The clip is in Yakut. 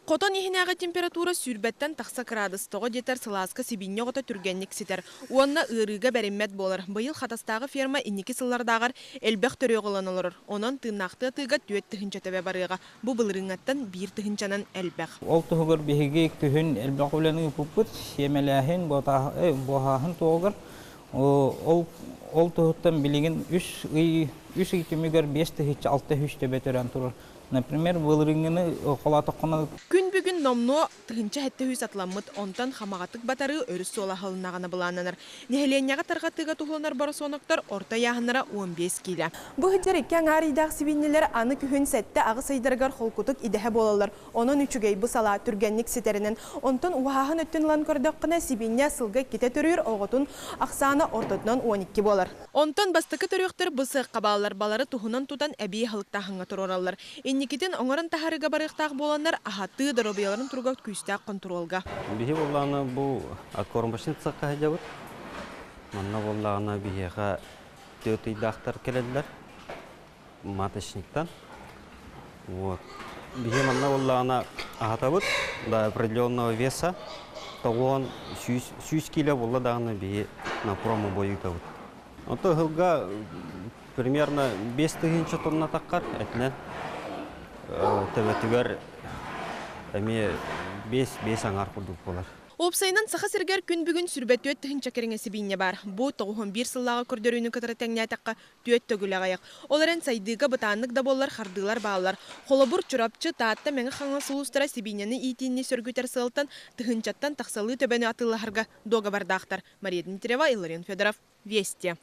Хотон иһинээҕи температура сүүрбэттэн тахса кыраадыс, тоҕо диэтэр сылааска сибиинньэ оҕото түргэнник ситэр уонна ыарыыга бэриммэт буолар. Быйыл Хатастааҕы ферма инники сыллардааҕар элбэх төрүөҕү ылан олорор. Онон тыыннаахтыы атыыга 4000 төбө барыаҕа. Бу былырыыҥҥаттан биир тыһыынчанан элбэх. Ол туһугар биһиги күһүн элбэх үлэни ыыппыппыт, сиэмэлээһин, буоһааһын туһугар. Ол ол туһуттан билигин үс ый үс ый түмүгэр 5600 төбө төрөөн турар. Например, былырыыҥҥыны холоотоххуна Күн бүгүн номнуо 1700 атыламмыт, онтон хамаҕатык батарыы өрүс суола аһылыннаҕына былааннанар. Нэһилиэнньэҕэ тарҕатыыга туһуланар боросуонактар орто ыйааһыннара 15 киилэ. Бу сылдьар икки аҥаар ыйдаах сибиинньэлэр аны күһүн сэттэ-аҕыс ыйдарыгар холкутук идэһэ буолаллар. Онон үчүгэй бу салаа түргэнник ситэринэн. Онтон уһааһын өттүн ылан көрдөххүнэ, сибиинньэ сылга иккитэ төрүүр, оҕотун ахсаана ортотунан 12 буолар. Онтон бастакы төрүөхтэр бу сыахха бааллар, балары туһунан тутан эбии аһылыктааһыҥҥа туруораллар. Инникитин оҥорон таһаарыыга барыахтаах буоланнар, аһатыы, доруобуйаларын туруга күүстээх хонтуруолга. Биһи буоллаҕына бу откормочный цехха сылдьабыт. Манна буоллаҕына биһиэхэ түөрт ыйдаахтар кэлэллэр маточниктан. Вот. Биһи манна буоллаҕына аһатабыт до определенного веса. Тоҕуон 100 кило буолла даҕаны биһи на промобой ыытабыт. Ото ыһылга примерно 5000 тонна таххар этинэн төбөтүгэр эмиэ 5-5 аҥаар курдук буолар. Уопсайынан Саха сиригэр күн бүгүн 24 тыһыынча кэриҥэ сибиинньэ баар. Бу 91 сыллааҕы көрдөрүүнү кытары тэҥнээтэххэ, түөрт төгүл аҕыйах. Ол эрэн сайдыыга бытааннык да буоллар хардыылар бааллар. Холобур, Чурапчы, Таатта, Мэҥэ Хаҥалас улуустара сибиинньэни иитиини сөргүтэр сыалтан тыһыынчаттан тахсалыы төбөнү атыылаһарга дуогабардаахтар. Мария Дмитриева, Илларион Федоров, Вести.